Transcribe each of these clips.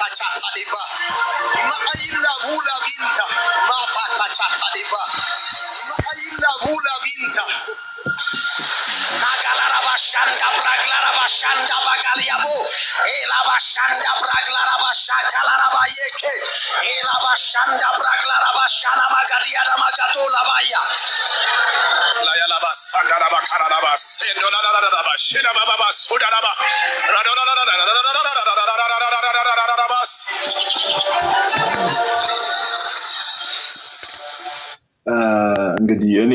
ካቻታዴባ ማአይላ ቡላ ቢንታ ማታ ካቻታዴባ ማአይላ ቡላ ቢንታ ናጋላራባሻንዳ ብራግላራባሻንዳ ባጋልያቦ ኤላባሻንዳ ብራግላራባሻ ካላራባየኬ ኤላባሻንዳ ብራግላራባሻና ማጋዲያዳ ማጋቶ ላባያ ላያላባ ሳንዳላባ ካራላባ ሴንዶላላላላባ ሼላባባ ሱዳላባ ራዶላላላላላላላላላላላላላባስ። እንግዲህ እኔ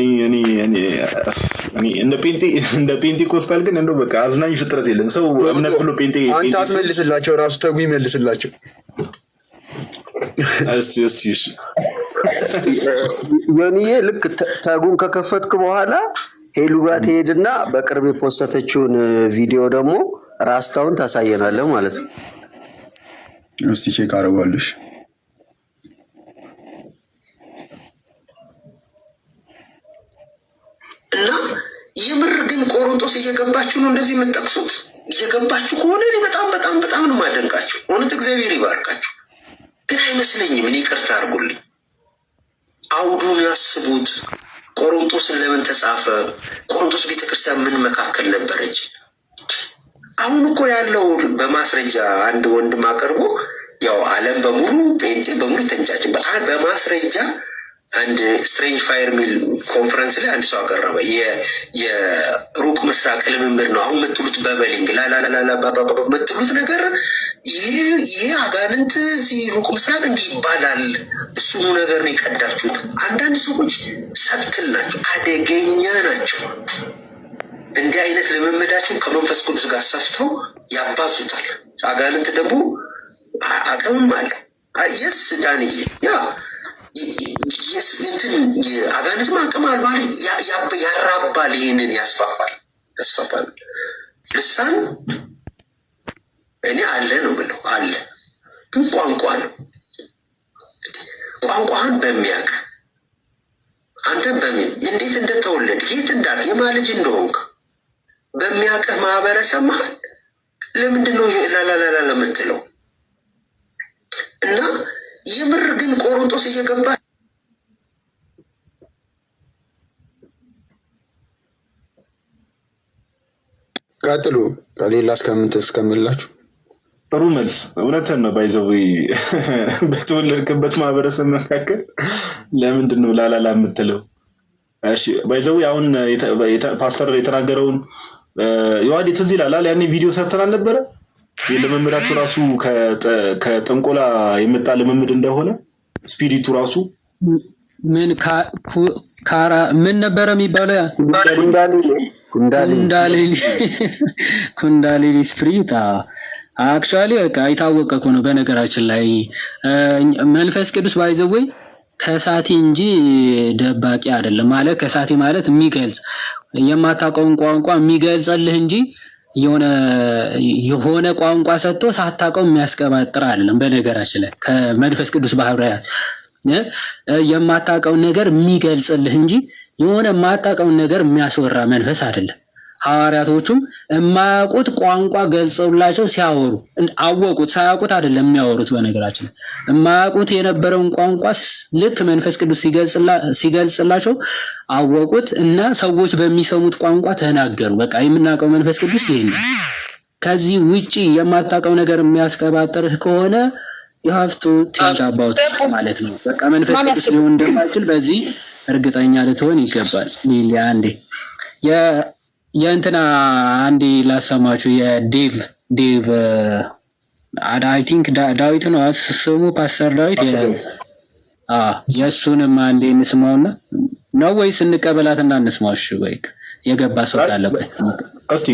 እንደ ጴንጤ፣ እንደ ጴንጤኮስታል ግን እንደው በቃ አዝናኝ ፍጥረት የለም። ሰው እምነት ብሎ ጴንጤ አንተ ጴንጤ ሲል አትመልስላቸው፣ ራሱ ተጉ ይመልስላቸው። እስቲ እስቲ እሺ። ዮኒዬ፣ ልክ tag ኡን ከከፈትክ በኋላ ሄሉ ጋር ትሄድና በቅርብ የ post ተችውን ቪዲዮ ደግሞ ራስታውን ታሳየናለህ ማለት ነው። እስቲ check አደርገዋለሁ። እና የምር ግን ቆሮንቶስ እየገባችሁ ነው እንደዚህ የምትጠቅሱት? እየገባችሁ ከሆነ እኔ በጣም በጣም በጣም ነው የማደንቃችሁ። እውነት እግዚአብሔር ይባርካችሁ። ግን አይመስለኝም። እኔ ይቅርታ አድርጉልኝ። አውዱን ያስቡት። ቆሮንቶስን ለምን ተጻፈ? ቆሮንቶስ ቤተክርስቲያን ምን መካከል ነበረች? አሁን እኮ ያለው በማስረጃ አንድ ወንድም አቅርቦ ያው ዓለም በሙሉ፣ ጴንጤ በሙሉ ተንጫጭ። በማስረጃ አንድ Strange Fire ሚል ኮንፈረንስ ላይ አንድ ሰው አቀረበ። የሩቅ ምስራቅ ልምምድ ነው አሁን የምትሉት፣ babbling ላላላላ የምትሉት ነገር፣ ይሄ አጋንንት እዚህ ሩቅ ምስራቅ እንዲህ ይባላል። እሱኑ ነገር ነው የቀዳችሁት። አንዳንድ ሰዎች subtle ናቸው፣ አደገኛ ናቸው። እንዲህ አይነት ልምምዳቸውን ከመንፈስ ቅዱስ ጋር ሰፍተው ያባዙታል። አጋንንት ደግሞ አቅምም አለው። Yes ዳንዬ፣ yeah yes፣ እንትን አጋንንትም አቅም አልባ ያራባል፣ ይህንን ያስፋፋል ያስፋፋል። ልሳን እኔ አለ ነው ብለው አለ፣ ግን ቋንቋ ነው። ቋንቋህን በሚያውቅ፣ አንተን እንዴት እንደተወለድክ፣ የት እንዳልክ፣ የማን ልጅ እንደሆንክ በሚያውቅህ ማህበረሰብ መሀል ለምንድን ነው ላላላላ የምትለው? እና የምር ግን ቆሮንቶስ እየገባ ቀጥሉ። ሌላ እስከምንት እስከምላችሁ። ጥሩ መልስ፣ እውነትን ነው። By the way፣ በተወለድክበት ማህበረሰብ መካከል ለምንድን ነው ላላላ የምትለው? እሺ፣ by the way፣ አሁን ፓስተር የተናገረውን ዮሐዴ ትዝ ይላል። ያኔ ቪዲዮ ሰርተን አልነበረ? የልምምዳቸው ራሱ ከጥንቆላ የመጣ ልምምድ እንደሆነ spirit ኡ ራሱ። ምን ካራ ምን ነበረ የሚባለው? ያ ኩንዳሊኒ፣ ኩንዳሊኒ። ኩንዳሊኒ፣ ኩንዳሊኒ spirit actually በቃ የታወቀ እኮ ነው። በነገራችን ላይ መንፈስ ቅዱስ by the way ከሳቲ እንጂ ደባቂ አይደለም። ማለት ከሳቲ ማለት የሚገልጽ፣ የማታውቀውን ቋንቋ የሚገልጽልህ እንጂ የሆነ ቋንቋ ሰጥቶ ሳታውቀው የሚያስቀባጥር አይደለም። በነገራችን ላይ ከመንፈስ ቅዱስ ባህሪያት የማታውቀውን ነገር የሚገልጽልህ እንጂ የሆነ የማታውቀውን ነገር የሚያስወራ መንፈስ አይደለም። ሐዋርያቶቹም የማያውቁት ቋንቋ ገልጸውላቸው ሲያወሩ አወቁት። ሳያውቁት አይደለም የሚያወሩት። በነገራችን ላይ የማያውቁት የነበረውን ቋንቋ ልክ መንፈስ ቅዱስ ሲገልጽላቸው አወቁት እና ሰዎች በሚሰሙት ቋንቋ ተናገሩ። በቃ የምናውቀው መንፈስ ቅዱስ ይሄን ነው። ከዚህ ውጪ የማታውቀው ነገር የሚያስቀባጥርህ ከሆነ you have to think about ማለት ነው። በቃ መንፈስ ቅዱስ ሊሆን እንደማይችል በዚህ እርግጠኛ ልትሆን ይገባል። ሊሊ፣ አንዴ የእንትና አንዴ ላሰማችሁ፣ የዴቭ፣ ዴቭ I think ዳዊት ነው ስሙ፣ ፓስተር ዳዊት፣ የእሱንም አንዴ እንስማውና ነው ወይስ እንቀበላትና እንስማው? እሺ ወይ የገባ ሰው ካለ ቆይ። እስቲ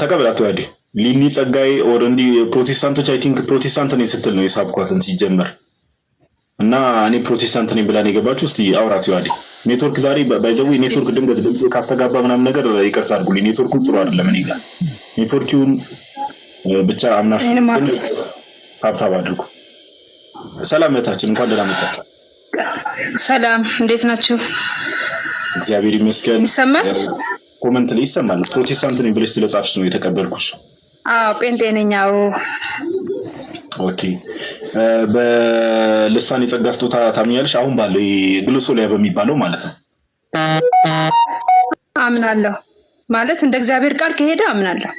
ተቀበላት ያዴ። ሊሊ ጸጋይ or እንዲህ ፕሮቴስታንቶች፣ I think ፕሮቴስታንት ነኝ ስትል ነው የሳብኳትን ሲጀመር፣ እና እኔ ፕሮቴስታንት ነኝ ብላን የገባችሁ፣ እስቲ አውራት ይዋዴ። ኔትወርክ ዛሬ by the way ኔትወርክ ድንገት ድምፅ ካስተጋባ ምናምን ነገር ይቅርታ አድርጉልኝ። ኔትወርኩ ጥሩ አይደለም እኔ ጋር። ኔትወርኪውን ብቻ አምናሽ tap tap አድርጉ። ሰላም እህታችን፣ እንኳን ደህና መጣች። ሰላም፣ እንዴት ናችሁ? እግዚአብሔር ይመስገን። ይሰማል? Comment ላይ ይሰማል። ፕሮቴስታንት ነኝ ብለሽ ስለጻፍሽ ነው የተቀበልኩሽ። አዎ፣ ጴንጤ ነኝ። አዎ። Okay። በልሳን የጸጋ ስጦታ ታምኛለሽ? አሁን ባለው ግሎሶሊያ በሚባለው ማለት ነው። አምናለሁ ማለት እንደ እግዚአብሔር ቃል ከሄደ አምናለሁ።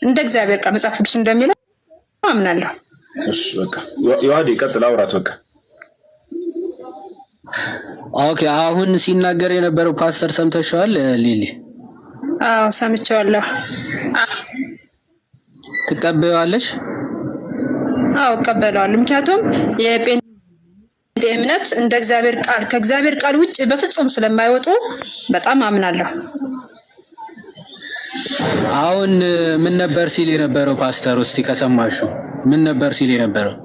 እንደ እግዚአብሔር ቃል መጽሐፍ ቅዱስ እንደሚለው አምናለሁ። እሺ በቃ ዮሐዴ ቀጥል፣ አውራት በቃ። Okay፣ አሁን ሲናገር የነበረው ፓስተር ሰምተሽዋል ሊሊ? አዎ ሰምቼዋለሁ። ትቀበይዋለሽ? አዎ እቀበለዋለሁ። ምክንያቱም የጴንጤ እምነት እንደ እግዚአብሔር ቃል ከእግዚአብሔር ቃል ውጭ በፍጹም ስለማይወጡ በጣም አምናለሁ። አሁን ምን ነበር ሲል የነበረው ፓስተር? እስቲ ከሰማሹ ምን ነበር ሲል የነበረው?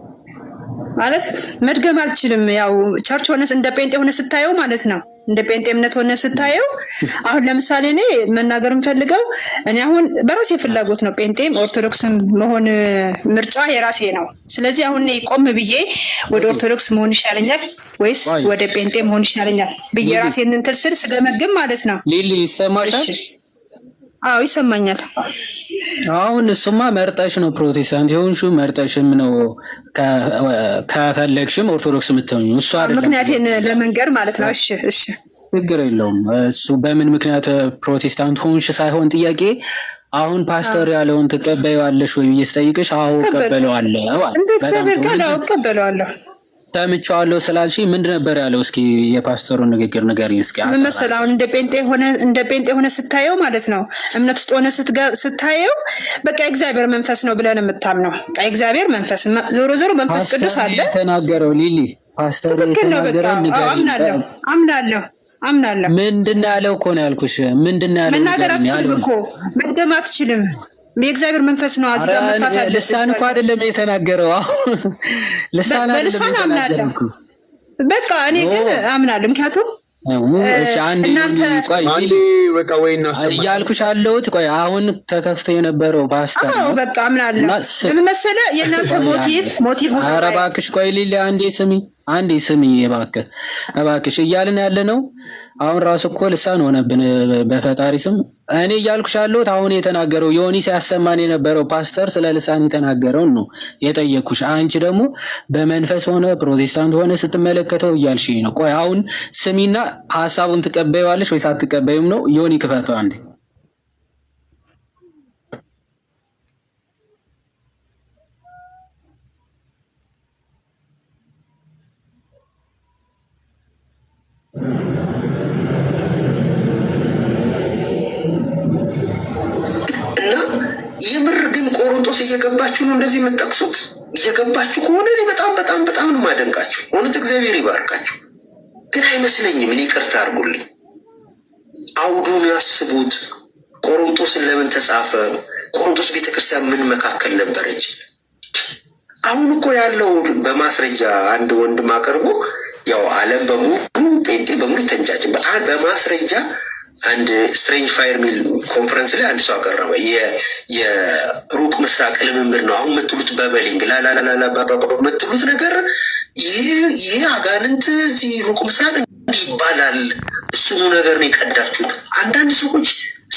ማለት መድገም አልችልም። ያው church ሆነ እንደ ጴንጤ ሆነ ስታየው ማለት ነው። እንደ ጴንጤ እምነት ሆነ ስታየው አሁን ለምሳሌ እኔ መናገር የምፈልገው እኔ አሁን በራሴ ፍላጎት ነው ጴንጤም ኦርቶዶክስም መሆን ምርጫ የራሴ ነው። ስለዚህ አሁን እኔ ቆም ብዬ ወደ ኦርቶዶክስ መሆን ይሻለኛል ወይስ ወደ ጴንጤ መሆን ይሻለኛል ብዬ ራሴን እንትን ስል ስገመግም ማለት ነው። ሊሊ ይሰማሻል? አዎ ይሰማኛል። አሁን እሱማ መርጠሽ ነው ፕሮቴስታንት የሆንሽው፣ መርጠሽም ነው ከፈለግሽም ኦርቶዶክስ የምትሆኚው እሱ አይደለም። ምክንያቴን ለመንገር ማለት ነው። እሺ እሺ፣ ችግር የለውም። እሱ በምን ምክንያት ፕሮቴስታንት ሆንሽ ሳይሆን ጥያቄ አሁን ፓስተር ያለውን ትቀበይዋለሽ ወይ ብዬ ስጠይቅሽ አዎ እቀበለዋለሁ አለ። እንደ እግዚአብሔር ቃል አዎ እቀበለዋለሁ። ሰምቼዋለሁ ስላልሽ ምንድን ነበር ያለው? እስኪ የፓስተሩን ንግግር ንገሪኝ እስኪ። ምን መሰለህ፣ አሁን እንደ ጴንጤ ሆነ ስታየው ማለት ነው፣ እምነት ውስጥ ሆነ ስታየው በቃ የእግዚአብሔር መንፈስ ነው ብለን የምታምነው በቃ የእግዚአብሔር መንፈስ፣ ዞሮ ዞሮ መንፈስ ቅዱስ አለ። የተናገረው ሊሊ፣ ፓስተሩ ትክክል ነው። በቃ የተናገረው ንገሪኝ። አምናለሁ አምናለሁ አምናለሁ። ምንድን ነው ያለው እኮ ነው ያልኩሽ። ምንድን ነው ያለው? መናገር ንገሪኝ አትችልም ያለውን። እኮ፣ መድገም አትችልም። የእግዚአብሔር መንፈስ ነው። እዚህ ጋር መፍታት አለብን። ልሳን እኮ አይደለም የተናገረው። አሁን ልሳን አይደለም በልሳን አምናለሁ። የተናገረው እኮ። በቃ እኔ ግን አምናለሁ። ምክንያቱም እሺ አንዴ እናንተ ቆይ አንዴ በቃ ወይ እናሰማ እያልኩሽ አለሁት። ቆይ አሁን ተከፍቶ የነበረው ፓስተር አዎ ነው። በቃ አምናለሁ። እና ለምን መሰለህ የእናንተ motive ኧረ እባክሽ ቆይ ሊሊ አንዴ ስሚ፣ አንዴ ስሚ እባክህ፣ እባክሽ እያልን ያለ ነው። አሁን ራሱ እኮ ልሳን ሆነብን በፈጣሪ ስም። እኔ እያልኩሽ ያለሁት አሁን የተናገረው ዮኒ ሲያሰማን የነበረው ፓስተር ስለ ልሳን የተናገረውን ነው የጠየቅኩሽ። አንቺ ደግሞ በመንፈስ ሆነ ፕሮቴስታንት ሆነ ስትመለከተው እያልሽኝ ነው። ቆይ አሁን ስሚና ሀሳቡን ትቀበይዋለሽ ወይስ አትቀበዩም ነው። ዮኒ ክፈተው አንዴ። እና የምር ግን ቆሮንቶስ እየገባችሁ ነው እንደዚህ የምትጠቅሱት? እየገባችሁ ከሆነ እኔ በጣም በጣም በጣም ነው የማደንቃችሁ። እውነት እግዚአብሔር ይባርካችሁ። ግን አይመስለኝም። እኔ ይቅርታ አድርጉልኝ። አውዱን ያስቡት። ቆሮንቶስን ለምን ተጻፈ? ቆሮንቶስ ቤተክርስቲያን ምን መካከል ነበረች? አሁን እኮ ያለው በማስረጃ አንድ ወንድም አቅርቦ ያው ዓለም በሙሉ ጴንጤ በሙሉ ተንጫጭ። በማስረጃ አንድ Strange Fire ሚል ኮንፈረንስ ላይ አንድ ሰው አቀረበ። የሩቅ ምስራቅ ልምምድ ነው አሁን የምትሉት babbling ላላላላ የምትሉት ነገር ይህ አጋንንት እዚህ ሩቅ ምስራቅ እንዲህ ይባላል። እሱኑ ነገር ነው የቀዳችሁት። አንዳንድ ሰዎች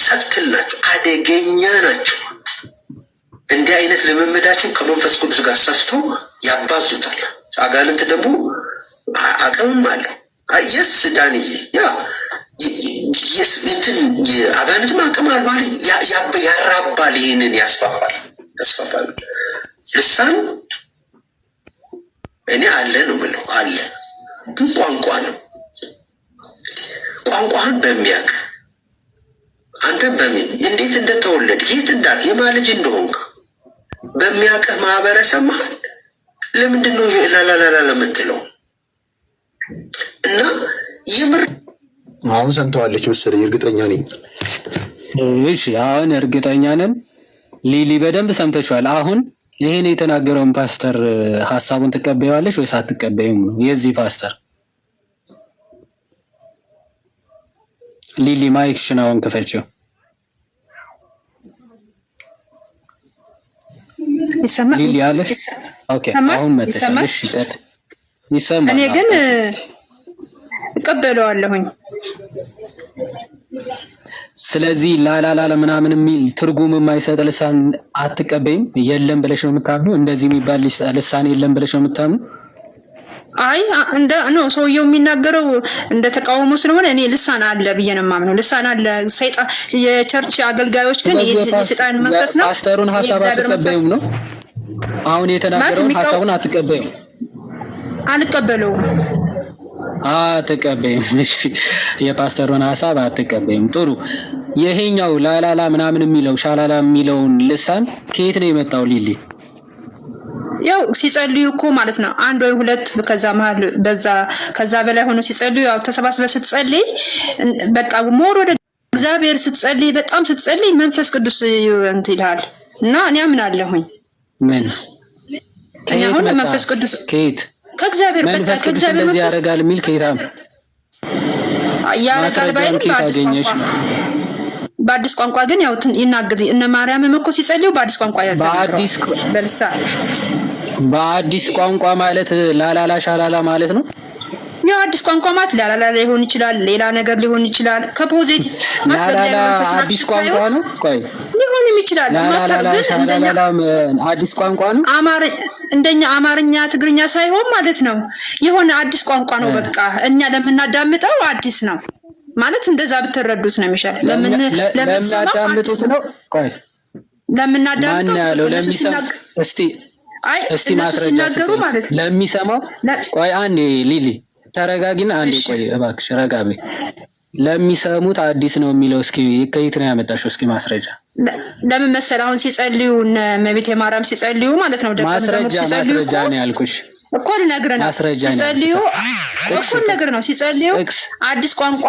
subtle ናቸው፣ አደገኛ ናቸው። እንዲህ አይነት ልምምዳቸውን ከመንፈስ ቅዱስ ጋር ሰፍተው ያባዙታል። አጋንንት ደግሞ አቅምም አለው። Yes ዳንዬ፣ yeah yes እንትን አጋንንትም አቅም አለ ማለት ያራባል፣ ይህንን ያስፋፋል ያስፋፋል። ልሳን እኔ አለ ነው የምለው፣ አለ ግን ቋንቋ ነው። ቋንቋህን በሚያውቅ አንተ በምን እንዴት እንደተወለድ የት እንዳልክ የማን ልጅ እንደሆንክ በሚያውቅህ ማህበረሰብ መሀል ለምንድን ነው ላላላላ የምትለው? እና የምር አሁን ሰምተዋለች መሰለኝ፣ እርግጠኛ ነኝ። እሺ አሁን እርግጠኛ ነን። ሊሊ በደንብ ሰምተሽዋል። አሁን ይሄን የተናገረውን ፓስተር ሀሳቡን ትቀበይዋለሽ ወይስ አትቀበዩም ነው የዚህ ፓስተር? ሊሊ mic ሽን አሁን ክፈችው። ይሰማል? ሊሊ አለሽ? Okay ይሰማል? አሁን መተሻል። ይሰማል? እሺ ቀጥ ይሰማል። እኔ ግን እቀበለዋለሁኝ። ስለዚህ ላላላላ ምናምን የሚል ትርጉም የማይሰጥ ልሳን አትቀበይም? የለም ብለሽ ነው የምታምኑ? እንደዚህ የሚባል ልሳን የለም ብለሽ ነው የምታምኑ? አይ እንደ no ሰውየው የሚናገረው እንደ ተቃውሞ ስለሆነ እኔ ልሳን አለ ብዬ ነው የማምነው። ልሳን አለ። ሰይጣን የ church አገልጋዮች ግን ስለዚህ የሰይጣን መንፈስ ነው የፓስተሩን ሀሳብ የእግዚአብሔር መንፈስ አትቀበዩም ነው? አሁን ማለት የተናገረውን ሀሳቡን አትቀበዩም? አልቀበለውም። አትቀበይም። እሺ፣ የፓስተሩን ሀሳብ አትቀበይም። ጥሩ። ይሄኛው ላላላ ምናምን የሚለው ሻላላ የሚለውን ልሳን ከየት ነው የመጣው ሊሊ? ያው ሲጸልዩ እኮ ማለት ነው አንድ ወይ ሁለት ከዛ መሀል በዛ ከዛ በላይ ሆኖ ሲጸልዩ ያው ተሰባስበ ስትጸልይ በቃ more ወደ እግዚአብሔር ስትጸልይ በጣም ስትጸልይ መንፈስ ቅዱስ እንትን ይልሃል እና እኔ አምናለሁኝ። ምን እኔ ከየት አሁን መጣ? መንፈስ ቅዱስ ከየት ከእግዚአብሔር በቃ መንፈስ ቅዱስ ከእግዚአብሔር እንደዚህ መንፈስ ያደርጋል የሚል ከየት ያደርጋል ማስረጃውን ባይልም ከየት በአዲስ አገኘሽ ቋንቋ ነው? በአዲስ ቋንቋ ግን ያው ይናገር። እነ ማርያምም እኮ ሲጸልዩ በአዲስ ቋንቋ ተናግረዋል በአዲስ በልሳን። በአዲስ ቋንቋ ማለት ላላላ ሻላላ ማለት ነው። ያው አዲስ ቋንቋ ማለት ላላላ ሊሆን ይችላል፣ ሌላ ነገር ሊሆን ይችላል። ከ positive ማለት ላላላ በእግዚአብሔር መንፈስ አዲስ ቋንቋ ስታዩት ነው። ቆይ ሊሆንም ይችላል። ማተር ላላላ ግን እንደኛ ሻላላ አዲስ ቋንቋ ነው። አማር እንደኛ አማርኛ ትግርኛ ሳይሆን ማለት ነው የሆነ አዲስ ቋንቋ ነው። በቃ እኛ ለምናዳምጠው አዲስ ነው ማለት እንደዛ ብትረዱት ነው የሚሻል። ለምን ለምንሰማው አዲስ ለሚያዳምጡት ነው። ነው። ቆይ ማን ለምናዳምጠው ያለው? ትክክል። እነሱ ለሚሰማ ሲናገ እስቲ አይ እስቲ እነሱ ማስረጃ ሲናገሩ ስጠኝ። ማለት ነው ለሚሰማው ቆይ አንዴ ሊሊ ተረጋጊና፣ አንዴ እሺ ቆይ እባክሽ ረጋ በይ። ለሚሰሙት አዲስ ነው የሚለው እስኪ ከየት ነው ያመጣሽው? እስኪ ማስረጃ ለምን መሰለህ አሁን ሲጸልዩ እነ እመቤቴ ማርያም ሲጸልዩ ማለት ነው ደቀ መዛሙርቱ ማስረጃ ሲጸልዩ ማስረጃ እኮ ነው ያልኩሽ። እኮ ልነግርህ ነው ማስረጃ ነው ሲጸልዩ ያልኩሽ። እኮ ጥቅስ ልነግርህ ነው ሲጸልዩ ጥቅስ አዲስ ቋንቋ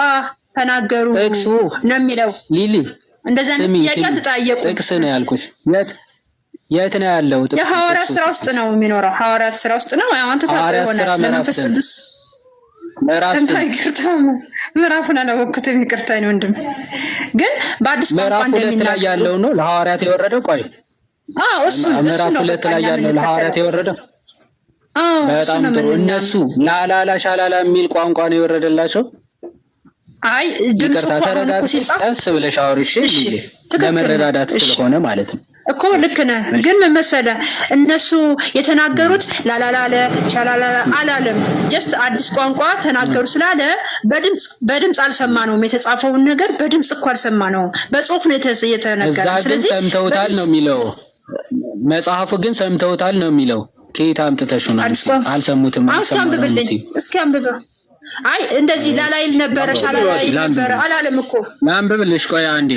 ተናገሩ ጥቅሱ ነው የሚለው። ሊሊ እንደዚህ አይነት ስሚ ጥያቄ ስሚ፣ አልተጠያየቁም። ጥቅስ ነው ያልኩሽ። የት የት ነው ያለው ጥቅሱ? የሐዋርያት ጥቅሱ ስራ ውስጥ ነው የሚኖረው። ሐዋርያት ስራ ውስጥ ነው። ያው አንተ ታውቀው ሐዋርያት ይሆናል ስራ ስለ ምዕራፍ መንፈስ ስንት? ቅዱስ። ምዕራፍ ስንት? ይቅርታ ምዕራፉን አላወቅኩትም። ይቅርታ የእኔ ወንድም፣ ግን በአዲስ ቋንቋ ምዕራፍ 2 ላይ እንደሚናገሩ ያለው ነው ለሐዋርያት የወረደው። ቆይ አዎ እሱ እሱ ምዕራፍ ነው 2 በቃ ላይ እኛ ያለው ለሐዋርያት የምንከተለው። የወረደው። አዎ እሱ በጣም ነው ጥሩ። የምንናም እነሱ ላላላ ሻላላ የሚል ቋንቋ ነው የወረደላቸው። አይ ድምፁ ይቅርታ እኮ አሁን እኮ ተረጋግተሽ ሲጻፍ ቀስ ብለሽ አውሪ እሺ እሺ ሊሊ፣ ትክክል ነህ። ለመረዳዳት እሺ ስለሆነ ማለት ነው። እኮ ልክ ነህ። እሺ ግን ምን መሰለህ እነሱ የተናገሩት ላላላለ ሻላላላ አላለም። Just አዲስ ቋንቋ ተናገሩ ስላለ በድምፅ አልሰማነውም። የተጻፈውን ነገር በድምፅ እኮ አልሰማነውም፣ በጽሁፍ ነው እዛ የተነገረን። ግን ስለዚህ ሰምተውታል ነው በድምፅ የሚለው መጽሐፉ፣ ግን ሰምተውታል ነው የሚለው። ከየት አምጥተሽ ነው አዲስ አንቺ? ቋንቋ አልሰሙትም አሁን እስኪ አልሰማነውም አንብብልኝ፣ የምትይው? እስኪ አንብበው። አይ እንደዚህ ላላይል ነበረ እሺ ሻላላ ይል ነበረ ላንብብልሽ አላለም እኮ። ላንብብልሽ። ቆይ አንዴ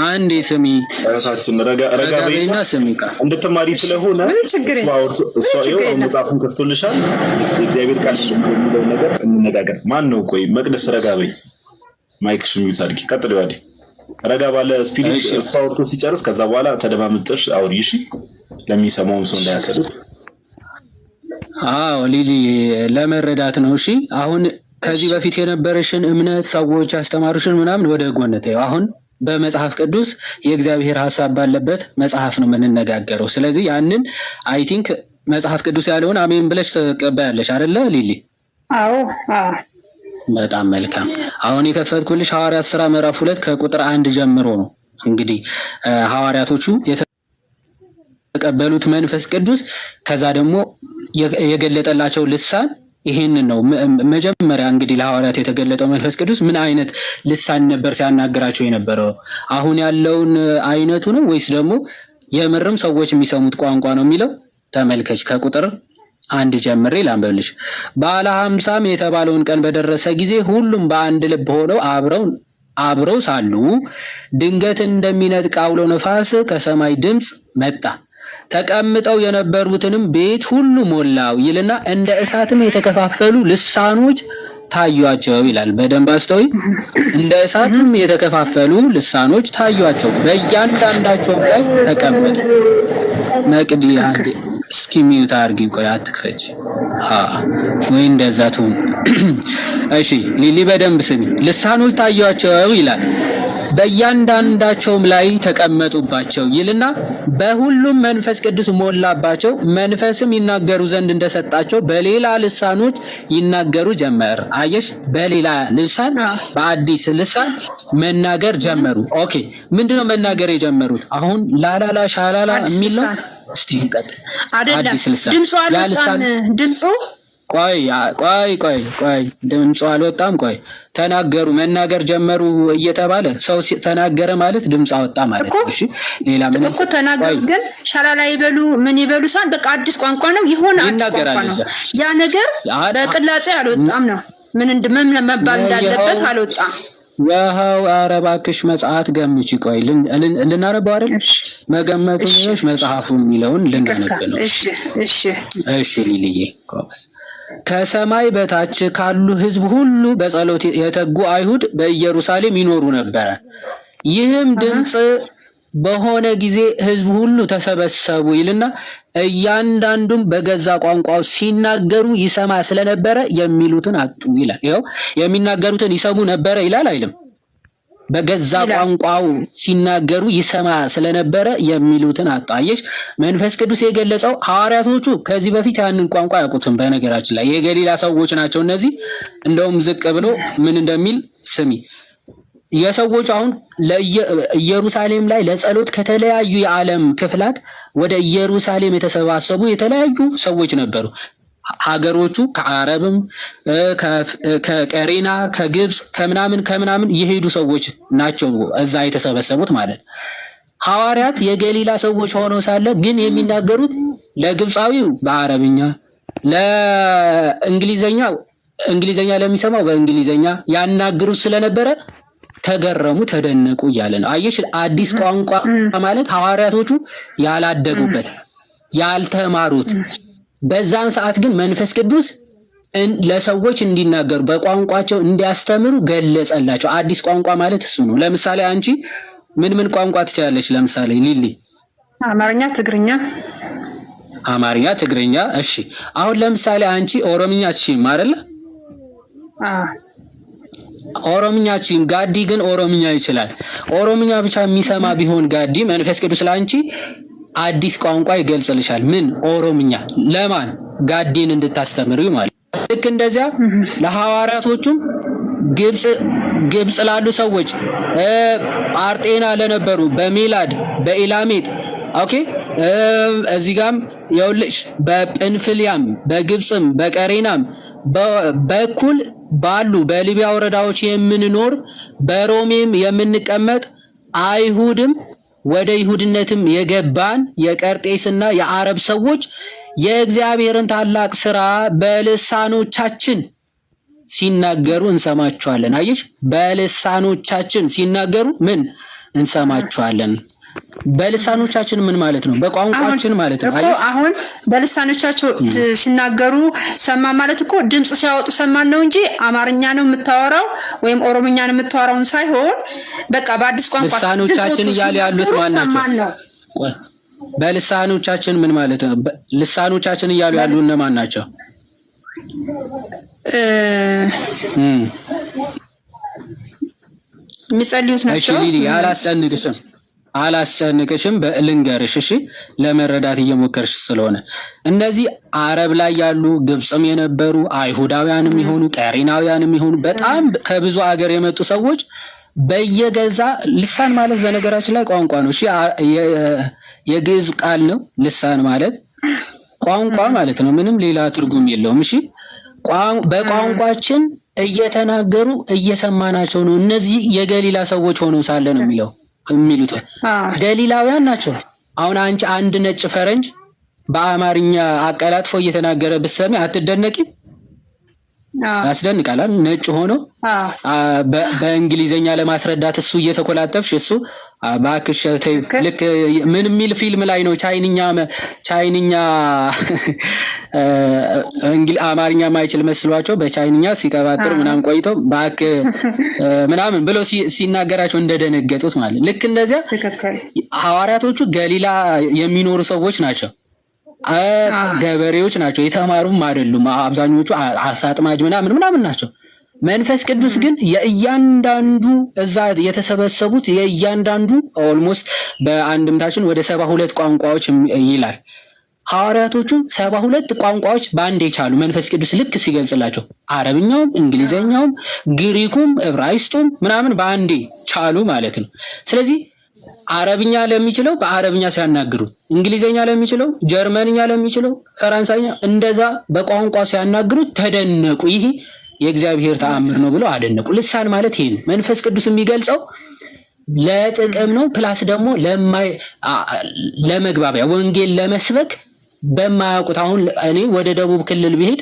አንዴ ስሚ፣ እህታችን ረጋ ረጋ ረጋ በይና በይና ስሚ። ቃ እንድትማሪ ስለሆነ ምንም ችግር እሷ የለም፣ አውርቶ እሷ ምንም ይኸው ችግር አሁን የለም። መጽሐፉን ከፍቶልሻል። የእግዚአብሔር ቃል እሺ ምንድን ነው የሚለው ነገር እንነጋገር። ማን ነው? ቆይ መቅደስ ረጋ በይ፣ mic ሽን mute አድርጊ። ቀጥል ይዋዴ ረጋ ባለ spirit እሺ እሷ አውርቶ ሲጨርስ ከዛ በኋላ ተደማምጠሽ አውሪ። እሺ፣ ለሚሰማውም ሰው እንዳያሰሉት። አዎ ሊሊ ለመረዳት ነው። እሺ አሁን ከዚህ እሺ በፊት የነበረሽን እምነት ሰዎች ያስተማሩሽን ምናምን ወደ ጎን ተይው። አሁን በመጽሐፍ ቅዱስ የእግዚአብሔር ሀሳብ ባለበት መጽሐፍ ነው የምንነጋገረው። ስለዚህ ያንን I think መጽሐፍ ቅዱስ ያለውን አሜን ብለሽ ትቀበያለሽ አይደለ ሊሊ? አዎ አዎ በጣም መልካም። አሁን የከፈትኩልሽ ሐዋርያት ስራ ምዕራፍ 2 ከቁጥር 1 ጀምሮ ነው። እንግዲህ ሐዋርያቶቹ የተቀበሉት መንፈስ ቅዱስ ከዛ ደግሞ የገለጠላቸው ልሳን ይሄንን ነው። መጀመሪያ እንግዲህ ለሐዋርያት የተገለጠው መንፈስ ቅዱስ ምን አይነት ልሳን ነበር ሲያናግራቸው የነበረው? አሁን ያለውን አይነቱ ነው ወይስ ደግሞ የምርም ሰዎች የሚሰሙት ቋንቋ ነው የሚለው ተመልከች። ከቁጥር 1 ጀምሬ ላንብብልሽ። በዓለ 50ም የተባለውን ቀን በደረሰ ጊዜ ሁሉም በአንድ ልብ ሆነው አብረው ሳሉ ድንገት እንደሚነጥቅ አውሎ ነፋስ ከሰማይ ድምፅ መጣ፣ ተቀምጠው የነበሩትንም ቤት ሁሉ ሞላው ይልና እንደ እሳትም የተከፋፈሉ ልሳኖች ታዩአቸው ይላል። በደንብ አስተውይ። እንደ እሳትም የተከፋፈሉ ልሳኖች ታዩአቸው፣ በእያንዳንዳቸውም ላይ ተቀመጡ። መቅዲ አንዴ እስኪ mute አድርጊ፣ ቆይ አትክፈች። ወይ እንደዛ ትሁን። እሺ ሊሊ በደንብ ስሚ። ልሳኖች ታዩአቸው ይላል። በእያንዳንዳቸውም ላይ ተቀመጡባቸው ይልና በሁሉም መንፈስ ቅዱስ ሞላባቸው፣ መንፈስም ይናገሩ ዘንድ እንደሰጣቸው በሌላ ልሳኖች ይናገሩ ጀመር። አየሽ፣ በሌላ ልሳን በአዲስ ልሳን መናገር ጀመሩ። Okay፣ ምንድነው መናገር የጀመሩት? አሁን ላላላ ሻላላ አዲስ የሚል ነው። ልሳን እስቲ እንቀጥል። አይደለም። አዲስ ልሳን ድምፁ ያ አልወጣም። ልሳን ድምፁ ቆይ ቆይ ቆይ ቆይ ድምፁ አልወጣም። ቆይ ተናገሩ መናገር ጀመሩ እየተባለ ሰው ተናገረ ማለት ድምፅ አወጣ ማለት እኮ ነው። እሺ ሌላ ምንም እኮ ተናገሩ፣ ቆይ ግን ሻላላ ይበሉ ምን ይበሉ ሳን በቃ አዲስ ቋንቋ ነው፣ የሆነ አዲስ ቋንቋ ይናገራል ነው። እዛ ያ ነገር በቅላጼ አልወጣም ነው። ምን ምን መባል እንዳለበት ይኸው አልወጣም። ይኸው ኧረ እባክሽ መጽሐፍ ገምቺ። ቆይ ልናነበው አይደል? እሺ መገመቱን እሺ ይኸውልሽ መጽሐፉ የሚለውን ይቅርታ። ልናነብ ነው። እሺ እሺ እሺ ሊልዬ ጎበዝ። ከሰማይ በታች ካሉ ሕዝብ ሁሉ በጸሎት የተጉ አይሁድ በኢየሩሳሌም ይኖሩ ነበረ። ይህም ድምፅ በሆነ ጊዜ ሕዝብ ሁሉ ተሰበሰቡ ይልና እያንዳንዱም በገዛ ቋንቋው ሲናገሩ ይሰማ ስለነበረ የሚሉትን አጡ ይላል። ይኸው የሚናገሩትን ይሰሙ ነበረ ይላል አይልም? በገዛ ይላል። ቋንቋው ሲናገሩ ይሰማ ስለነበረ የሚሉትን አጡ። አየሽ፣ መንፈስ ቅዱስ የገለጸው ሐዋርያቶቹ ከዚህ በፊት ያንን ቋንቋ አያውቁትም። በነገራችን ላይ የገሊላ ሰዎች ናቸው እነዚህ። እንደውም ዝቅ ብሎ ምን እንደሚል ስሚ። የሰዎች አሁን ኢየሩሳሌም ላይ ለጸሎት ከተለያዩ የዓለም ክፍላት ወደ ኢየሩሳሌም የተሰባሰቡ የተለያዩ ሰዎች ነበሩ። ሀገሮቹ ከአረብም ከቀሬና ከግብፅ ከምናምን ከምናምን የሄዱ ሰዎች ናቸው እዛ የተሰበሰቡት ማለት። ሐዋርያት የገሊላ ሰዎች ሆነው ሳለ ግን የሚናገሩት ለግብፃዊው በአረብኛ፣ ለእንግሊዘኛ እንግሊዘኛ ለሚሰማው በእንግሊዘኛ ያናግሩት ስለነበረ ተገረሙ፣ ተደነቁ እያለ ነው። አየሽ፣ አዲስ ቋንቋ ማለት ሐዋርያቶቹ ያላደጉበት ያልተማሩት፣ በዛን ሰዓት ግን መንፈስ ቅዱስ ለሰዎች እንዲናገሩ በቋንቋቸው እንዲያስተምሩ ገለጸላቸው። አዲስ ቋንቋ ማለት እሱ ነው። ለምሳሌ አንቺ ምን ምን ቋንቋ ትችላለች? ለምሳሌ ሊሊ? አማርኛ፣ ትግርኛ። አማርኛ፣ ትግርኛ። እሺ፣ አሁን ለምሳሌ አንቺ ኦሮምኛ አትችይም አይደለ? አዎ። ኦሮምኛ አትችይም። ጋዲ ግን ኦሮምኛ ይችላል። ኦሮምኛ ብቻ የሚሰማ ቢሆን ጋዲ መንፈስ ቅዱስ ለአንቺ አዲስ ቋንቋ ይገልጽልሻል። ምን? ኦሮምኛ። ለማን? ጋዲን እንድታስተምሪው ማለት። ልክ እንደዚያ ለሐዋርያቶቹም ግብፅ ግብፅ ላሉ ሰዎች፣ ጳርጤና ለነበሩ፣ በሜላድ በኢላሜጥ፣ okay፣ እዚህ ጋም ይኸውልሽ በጵንፍልያም በግብፅም በቀሬናም በኩል ባሉ በሊቢያ ወረዳዎች የምንኖር በሮሜም የምንቀመጥ አይሁድም ወደ ይሁድነትም የገባን የቀርጤስና የአረብ ሰዎች የእግዚአብሔርን ታላቅ ስራ በልሳኖቻችን ሲናገሩ እንሰማቸዋለን። አየሽ፣ በልሳኖቻችን ሲናገሩ ምን እንሰማቸዋለን። በልሳኖቻችን ምን ማለት ነው? አሁን በቋንቋችን ማለት ነው። እኮ አየሽ፣ አሁን በልሳኖቻቸው ሲናገሩ ሰማ ማለት እኮ ድምፅ ሲያወጡ ሰማን ነው እንጂ አማርኛ ነው የምታወራው ወይም ኦሮምኛ ነው የምታወራውን ሳይሆን በቃ በአዲስ ቋንቋ ድምፅ ልሳኖቻችን ወጥቶ እያሉ ያሉት ሲናገሩ ማን ናቸው? ሰማን ነው። ቆይ፣ በልሳኖቻችን ምን ማለት ነው? ልሳኖቻችን እያሉ ያሉ እነማን ናቸው? እም የሚጸልዩት እሺ ናቸው። ሊሊ፣ አላስጨንቅሽም አላስጨንቅሽም፣ በልንገርሽ እሺ፣ ለመረዳት እየሞከርሽ ስለሆነ እነዚህ አረብ ላይ ያሉ ግብፅም የነበሩ አይሁዳውያንም ይሆኑ ቀሬናውያንም ይሆኑ በጣም ከብዙ አገር የመጡ ሰዎች በየገዛ ልሳን ማለት በነገራችን ላይ ቋንቋ ነው። እሺ፣ የግዕዝ ቃል ነው። ልሳን ማለት ቋንቋ ማለት ነው። ምንም ሌላ ትርጉም የለውም። እሺ፣ በቋንቋችን እየተናገሩ እየሰማናቸው ነው። እነዚህ የገሊላ ሰዎች ሆነው ሳለ ነው የሚሉት ገሊላውያን ናቸው። አሁን አንቺ አንድ ነጭ ፈረንጅ በአማርኛ አቀላጥፎ እየተናገረ ብትሰሚ አትደነቂም? ያስደንቃል። ነጭ ሆኖ በእንግሊዘኛ ለማስረዳት እሱ እየተኮላተፍሽ እሱ እባክሽ ተይው። ልክ ምን የሚል ፊልም ላይ ነው ቻይንኛ ቻይንኛ አማርኛ ማይችል መስሏቸው በቻይንኛ ሲቀባጥር ምናምን ቆይተው እባክህ ምናምን ብሎ ሲናገራቸው እንደደነገጡት ማለት ልክ እንደዚያ ሐዋርያቶቹ ገሊላ የሚኖሩ ሰዎች ናቸው። ገበሬዎች ናቸው። የተማሩም አይደሉም። አብዛኞቹ አሳ አጥማጅ ምናምን ምናምን ናቸው። መንፈስ ቅዱስ ግን የእያንዳንዱ እዛ የተሰበሰቡት የእያንዳንዱ almost በአንድምታችን ወደ 72 ቋንቋዎች ይላል። ሐዋርያቶቹ 72 ቋንቋዎች በአንድ የቻሉ መንፈስ ቅዱስ ልክ ሲገልጽላቸው አረብኛውም፣ እንግሊዘኛውም፣ ግሪኩም፣ ዕብራይስጡም ምናምን በአንዴ ቻሉ ማለት ነው። ስለዚህ አረብኛ ለሚችለው በአረብኛ ሲያናግሩት፣ እንግሊዘኛ ለሚችለው፣ ጀርመንኛ ለሚችለው፣ ፈረንሳይኛ እንደዛ በቋንቋ ሲያናግሩት ተደነቁ። ይሄ የእግዚአብሔር ተአምር ነው ብለው አደነቁ። ልሳን ማለት ይሄ ነው። መንፈስ ቅዱስ የሚገልጸው ለጥቅም ነው። Plus ደግሞ ለመግባቢያ ወንጌል ለመስበክ በማያውቁት አሁን እኔ ወደ ደቡብ ክልል ብሄድ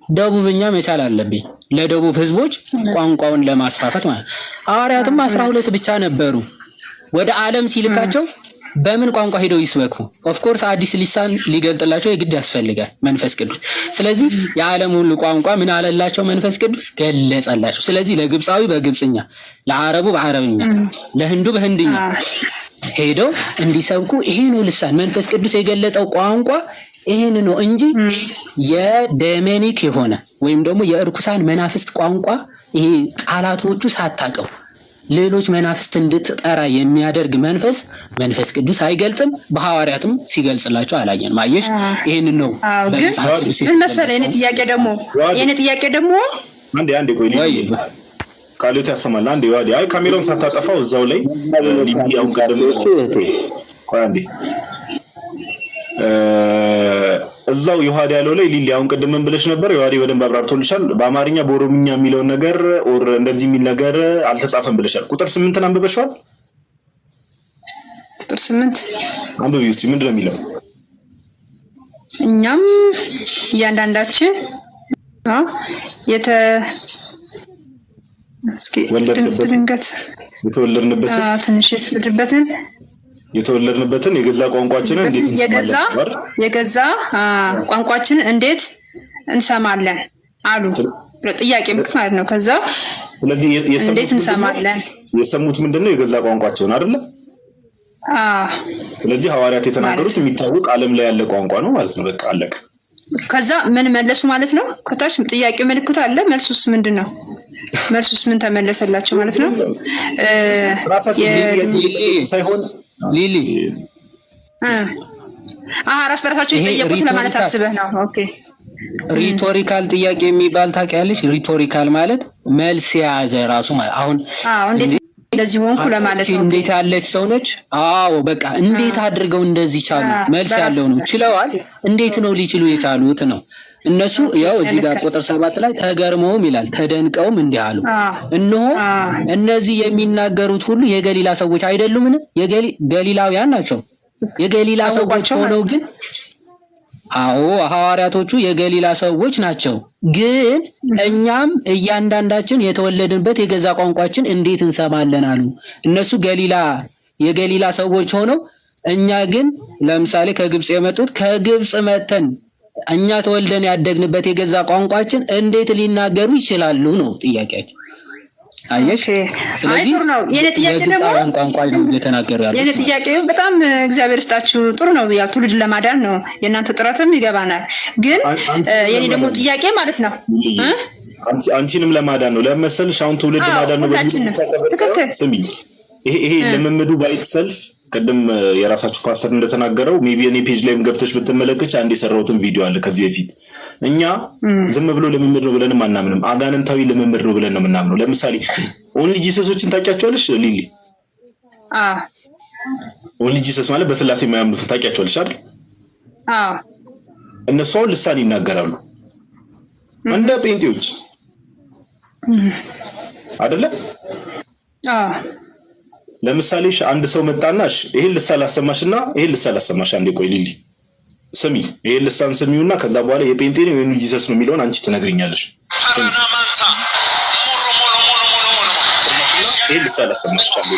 ደቡብኛ መቻል አለብኝ ለደቡብ ህዝቦች ቋንቋውን ለማስፋፋት ማለት ነው። ሐዋርያትም 12 ብቻ ነበሩ። ወደ ዓለም ሲልካቸው በምን ቋንቋ ሄደው ይስበኩ? Of course አዲስ ልሳን ሊገልጥላቸው የግድ ያስፈልጋል መንፈስ ቅዱስ። ስለዚህ የዓለም ሁሉ ቋንቋ ምን አለላቸው? መንፈስ ቅዱስ ገለጸላቸው። ስለዚህ ለግብፃዊ በግብፅኛ፣ ለአረቡ በአረብኛ፣ ለህንዱ በህንድኛ ሄደው እንዲሰብኩ ይሄ ነው ልሳን። መንፈስ ቅዱስ የገለጠው ቋንቋ ይሄን ነው እንጂ የ demonic የሆነ ወይም ደግሞ የእርኩሳን መናፍስት ቋንቋ ይሄ ቃላቶቹ ሳታቀው ሌሎች መናፍስት እንድትጠራ የሚያደርግ መንፈስ መንፈስ ቅዱስ አይገልጽም። በሐዋርያትም ሲገልጽላቸው አላየንም። አየሽ፣ ይሄንን ነው አዎ ግን በመጽሐፍ ቅዱስ ምን መሰለህ፣ የኔ የተገለጸው። ጥያቄ ደግሞ የኔ ጥያቄ ደግሞ አንዴ አንዴ ቆይ ወይ ቃልዮት ያሰማል። አንዴ ዋዲ አይ ካሜራውን ሳታጠፋው እዛው ላይ ሊቢ አሁን ቀደም ቆይ አንዴ እዛው ዮሐድ ያለው ላይ ሊሊ አሁን ቅድም ምን ብለሽ ነበር? ዮሐዴ በደንብ አብራርቶልሻል። በአማርኛ በኦሮምኛ የሚለውን ነገር or እንደዚህ የሚል ነገር አልተጻፈም ብለሻል። ቁጥር 8ን አንብበሽዋል? ቁጥር 8 አንብቢ እስኪ ምንድን ነው የሚለው? እኛም እያንዳንዳችን እስኪ ድንገት የተወለድንበትን ትንሽ የተወለድንበትን የተወለድንበትን የገዛ ቋንቋችንን እንዴት እንሰማለን? የገዛ ቋንቋችንን እንዴት እንሰማለን አሉ። ጥያቄ ምልክት ማለት ነው። ከዛ ስለዚህ እንዴት እንሰማለን የሰሙት ምንድነው? የገዛ ቋንቋቸውን አይደለ? ስለዚህ ሐዋርያት የተናገሩት የሚታወቅ ዓለም ላይ ያለ ቋንቋ ነው ማለት ነው። በቃ አለቀ። ከዛ ምን መለሱ ማለት ነው? ከታች ጥያቄ ምልክቱ አለ። መልሱስ ምንድን ነው? መልሱስ ምን ተመለሰላቸው ማለት ነው? ሳይሆን ሊሊ ራስ በራሳቸው የጠየቁት ለማለት አስበህ ነው። Okay Rhetorical ጥያቄ የሚባል ታውቂያለሽ? Rhetorical ማለት መልስ የያዘ ራሱ ማለት አሁን እንዴት እንደዚህ ሆንኩ ለማለት ነው። እንዴት ያለች ሰው ነች? አዎ በቃ እንዴት አድርገው እንደዚህ ቻሉ? መልስ ያለው ነው። ችለዋል። እንዴት ነው ሊችሉ የቻሉት ነው። እነሱ ያው እዚህ ጋር ቁጥር 7 ላይ ተገርመውም ይላል ተደንቀውም እንዲህ አሉ፣ እነሆ እነዚህ የሚናገሩት ሁሉ የገሊላ ሰዎች አይደሉምን? ገሊላውያን ናቸው። የገሊላ ሰዎች ሆነው ግን አዎ ሐዋርያቶቹ የገሊላ ሰዎች ናቸው። ግን እኛም እያንዳንዳችን የተወለድንበት የገዛ ቋንቋችን እንዴት እንሰማለን አሉ። እነሱ ገሊላ የገሊላ ሰዎች ሆነው እኛ ግን ለምሳሌ ከግብፅ የመጡት ከግብፅ መተን እኛ ተወልደን ያደግንበት የገዛ ቋንቋችን እንዴት ሊናገሩ ይችላሉ ነው ጥያቄያቸው። አየሽ? ስለዚህ የግብፃውያን ቋንቋ ነው እየተናገሩ ያሉት። የኔ ጥያቄ በጣም እግዚአብሔር ይስጣችሁ፣ ጥሩ ነው። ያው ትውልድ ለማዳን ነው የእናንተ ጥረትም ይገባናል። ግን የኔ ደግሞ ጥያቄ ማለት ነው አንቺንም ለማዳን ነው ለመሰልሽ፣ አሁን ትውልድ ማዳን ነው። ትክክል። ስሚ፣ ይሄ ልምምዱ by itself ቅድም የራሳችሁ ፓስተር እንደተናገረው maybe እኔ page ላይም ገብተሽ ብትመለከች አንድ የሰራሁትን ቪዲዮ አለ ከዚህ በፊት። እኛ ዝም ብሎ ልምምድ ነው ብለንም አናምንም። አጋንንታዊ ልምምድ ነው ብለን ነው የምናምነው። ለምሳሌ Only Jesus ኦችን ታውቂያቸዋለሽ ሊሊ? Only Jesus ማለት በስላሴ የማያምኑትን ታውቂያቸዋለሽ አይደል? እነሱ አሁን ልሳን ይናገራሉ እንደ ጴንጤዎች አይደለ? ለምሳሌ አንድ ሰው መጣና ይሄን ልሳን ላሰማሽና ይሄን ልሳን ላሰማሽ፣ አንዴ ቆይ ሊሊ ስሚ፣ ይሄን ልሳን ስሚውና ከዛ በኋላ የጴንጤ ነው የ Only Jesus ነው የሚለውን አንቺ ትነግሪኛለሽ። ይሄን ልሳን ላሰማሽ፣ አንዴ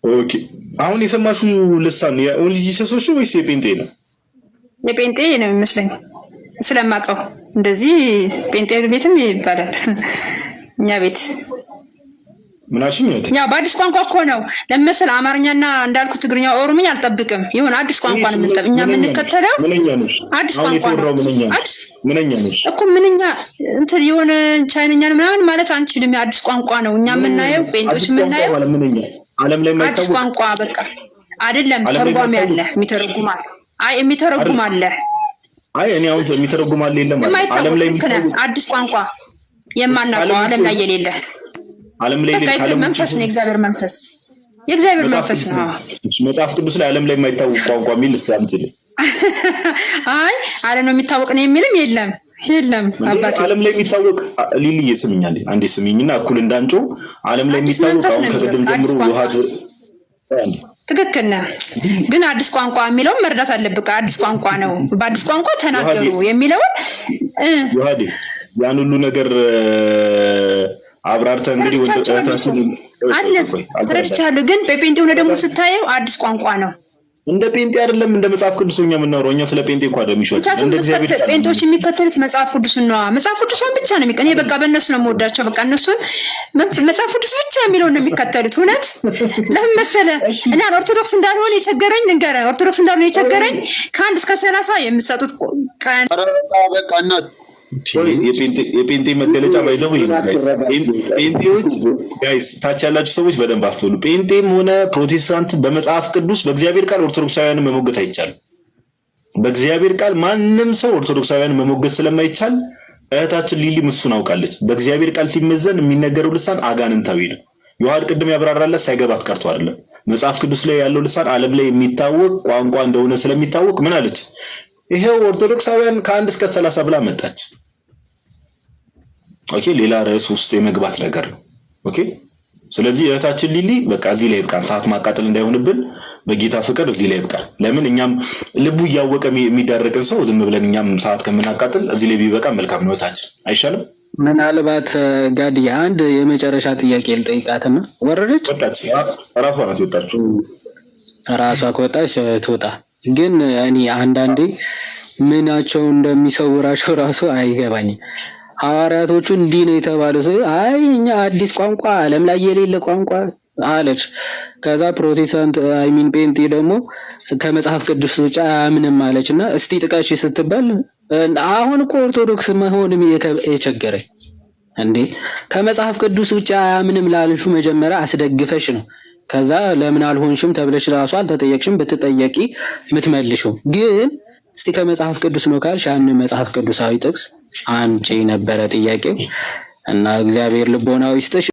Okay። አሁን የሰማሽው ልሳን የ Only Jesus ኦች ነው ወይስ የጴንጤ ነው? የጴንጤ ነው የሚመስለኝ ስለማውቀው፣ እንደዚህ ጴንጤ ቤትም ይባላል እኛ ቤት። ምን አልሽኝ እህቴ? ያው በአዲስ ቋንቋ እኮ ነው ለመሰል አማርኛና እንዳልኩ ትግርኛ፣ ኦሮምኛ አልጠብቅም። ይሁን አዲስ ቋንቋ ነው እኛ የምንከተለው። ምንኛ ነሽ? አዲስ አሁን ቋንቋ ነው። የተወራው ምንኛ ነው? አዲስ ምንኛ ነሽ? እኮ ምንኛ እንትን የሆነ ቻይነኛ ነው ምናምን ማለት አንችልም። አዲስ ቋንቋ ነው እኛ የምናየው፣ ጴንጤዎች አዲስ ቋንቋ የምናየው ማለት ምንኛ? ዓለም ላይ አዲስ የማይታወቅ ቋንቋ በቃ አይደለም። ዓለም ላይ ተርጓሚ አለ፣ የማይታወቅ የሚተረጉም አለ። አይ የሚተረጉም አለ። አይ እኔ አሁን የሚተረጉም አለ የለም አለ የማይታወቅ ዓለም ላይ ልክ ነህ። የሚታወቅ አዲስ ቋንቋ የማናውቀው ከዓለም ዓለም ውጭ ላይ የሌለ ዓለም ላይ በቃ የሌለ ከዓለም ውጭ መንፈስ ነው። የእግዚአብሔር መንፈስ፣ የእግዚአብሔር መጽሐፍ መንፈስ ቅዱስ ነው። ላይ መጽሐፍ ቅዱስ ላይ ዓለም ላይ የማይታወቅ ቋንቋ የሚል እስኪ አምጪልኝ። አይ ዓለም ነው የሚታወቅ ነው የሚልም የለም የለም እንዴ አባቴ። ዓለም ላይ የሚታወቅ፣ ሊልዬ ስሚኝ፣ አንዴ አንዴ ስሚኝና እኩል እንዳንጮ ዓለም ላይ አዲስ የሚታወቅ መንፈስ አሁን ነው የሚለው ከቅድም ጀምሮ አዲስ ቋንቋ ውሃ ትክክል ነህ። ግን አዲስ ቋንቋ የሚለውን መረዳት አለብህ። አዲስ ቋንቋ ነው፣ በአዲስ ቋንቋ ተናገሩ የሚለውን ዮሐዴ ያን ሁሉ ነገር አብራርተህ እንግዲህ ተረድቻቸዋለሁ እህታችን አለ ተረድቻለሁ። ግን በጴንጤ ሆነ ደግሞ ስታየው አዲስ ቋንቋ ነው። እንደ ጴንጤ አይደለም እንደ መጽሐፍ ቅዱስ እኛ የምናወራው። እኛ ስለ ጴንጤ እኮ አይደለም ይሾች ምክንያቱም እንደ እግዚአብሔር ቃል ነው። ጴንጤዎች የሚከተሉት መጽሐፍ ቅዱስን ነዋ። መጽሐፍ ቅዱሷን ብቻ ነው እኔ በቃ በእነሱ ነው የምወዳቸው። በቃ እነሱን መጽሐፍ ቅዱስ ብቻ የሚለውን ነው የሚከተሉት። እውነት ለምን መሰለህ? እና ኦርቶዶክስ እንዳልሆን የቸገረኝ ንገረህ። ኦርቶዶክስ እንዳልሆን የቸገረኝ ከ1 እስከ 30 የምትሰጡት ቀን ኧረ በቃ በቃ እናት ቆይ የጴንጤ መገለጫ ባይዘው ይሄ ነው guys። ጴንጤዎች guys፣ ታች ያላችሁ ሰዎች በደንብ አስተውሉ። ጴንጤም ሆነ ፕሮቴስታንት በመጽሐፍ ቅዱስ በእግዚአብሔር ቃል ኦርቶዶክሳውያንን መሞገት አይቻልም። በእግዚአብሔር ቃል ማንም ሰው ኦርቶዶክሳውያንን መሞገት ስለማይቻል እህታችን ሊሊ እሱን አውቃለች። በእግዚአብሔር ቃል ሲመዘን የሚነገረው ልሳን አጋንንታዊ ነው። ዮሐድ ቅድም ያብራራለት ሳይገባት ቀርቶ አይደለም። መጽሐፍ ቅዱስ ላይ ያለው ልሳን ዓለም ላይ የሚታወቅ ቋንቋ እንደሆነ ስለሚታወቅ ምን አለች? ይሄው ኦርቶዶክሳውያን ከ1 እስከ 30 ብላ መጣች። Okay፣ ሌላ ርዕስ ውስጥ የመግባት ነገር ነው። Okay፣ ስለዚህ እህታችን ሊሊ በቃ እዚህ ላይ ይብቃን፣ ሰዓት ማቃጠል እንዳይሆንብን በጌታ ፍቅር እዚህ ላይ ይብቃን። ለምን እኛም ልቡ እያወቀ የሚዳረቅን ሰው ዝም ብለን እኛም ሰዓት ከምናቃጥል እዚህ ላይ ቢበቃ መልካም ነው። እህታችን አይሻልም? ምናልባት ጋዲ አንድ የመጨረሻ ጥያቄ ልጠይቃትና ወረደች። ወጣች፣ ራሷ ናት የወጣችው። ራሷ ከወጣች ትውጣ። ግን እኔ አንዳንዴ ምናቸው እንደሚሰውራቸው ራሱ አይገባኝም። ሐዋርያቶቹ እንዲህ ነው የተባለው፣ አይ እኛ አዲስ ቋንቋ ዓለም ላይ የሌለ ቋንቋ አለች። ከዛ ፕሮቴስታንት I mean ጴንጤ ደግሞ ከመጽሐፍ ቅዱስ ውጭ አያምንም አለች። እና እስቲ ጥቀሽ ስትባል አሁን እኮ ኦርቶዶክስ መሆንም የቸገረኝ እንዴ፣ ከመጽሐፍ ቅዱስ ውጭ አያምንም ላልሹ መጀመሪያ አስደግፈሽ ነው። ከዛ ለምን አልሆንሽም ተብለሽ ራሱ አልተጠየቅሽም። ብትጠየቂ ምትመልሽው ግን እስቲ ከመጽሐፍ ቅዱስ ነው ካልሽ ያን መጽሐፍ ቅዱሳዊ ጥቅስ አምጪ ነበረ ጥያቄው። እና እግዚአብሔር ልቦናው ይስጥሽ።